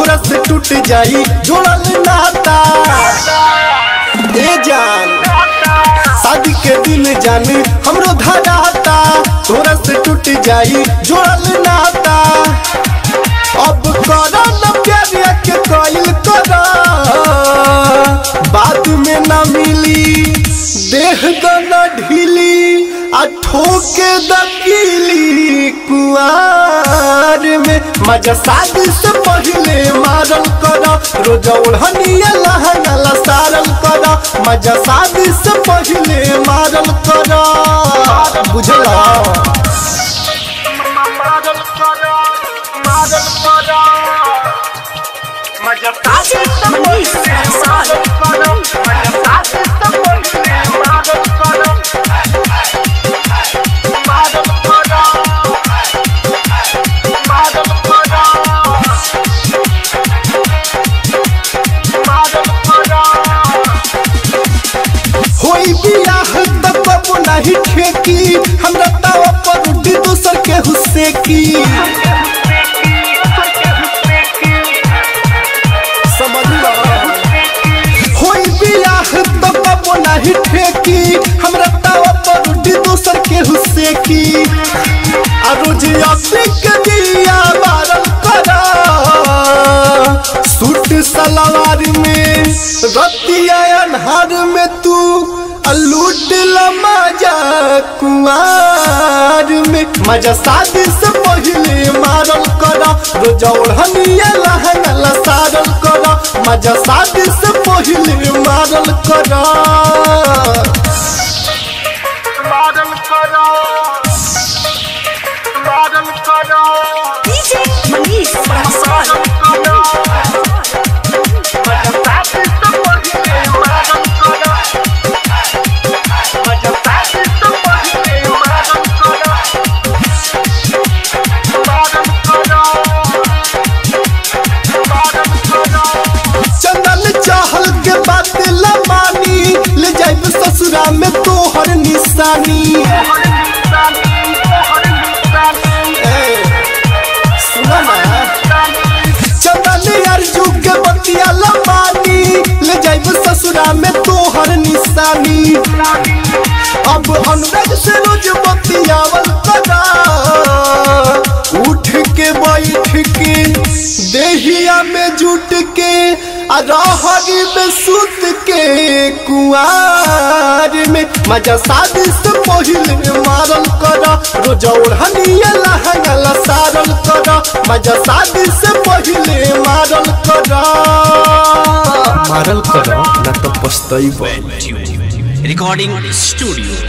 तोरा से टूट जाई जोड़ल नाता। ए जान शादी के दिन जान हमरो धराता, तोरा से टूट जाई जोड़ल नाता। अब करा न प्यार के कइल करा, बाद में ना मिली देह दना ढीली आ ठोके दकीली कुआर में। मजा शादी से पहले मारल करा, रोज ओढ़निया लहंगा सारल करा। मजा शादी से पहले मारल करा, बुझला। होई बियाह त कबो नाही ठेकी, हमरा तावा पर उठी दोसर के हुस्से की। समझला होई बियाह त कबो नाही ठेकी, हमरा तावा पर उठी दोसर के हुस्से की। आ रोज अपने के दिया बारल करा, सूट सलवार में रतिया अन्हार में तू लूट ला मजा कुआर में। मजा शादी से पहले मारल करा, रोज ओढ़निया लहंगा सारल करा। मजा शादी से पहले मारल करा, मारल करा, मारल करा। DJ Manish Raxaul. चंदन चहल के बात लमानी, ले जाइब ससुरा में तोहर निशानी। सुना ना, चंदन अर्जू के बतिया लमानी, ले जाइब ससुरा में तोहर निशानी। अब अनुराग से रोज बतियावल करा, उठ के बैठ के देहिया में जुट के आ रहरी में सुत के कुआर में। मजा शादी से पहले मारल करा, रोज ओढ़निया लहंगा सारल करा। मजा शादी से पहले मारल करा, मारल करा ना तो पछतैबा। Recording studio.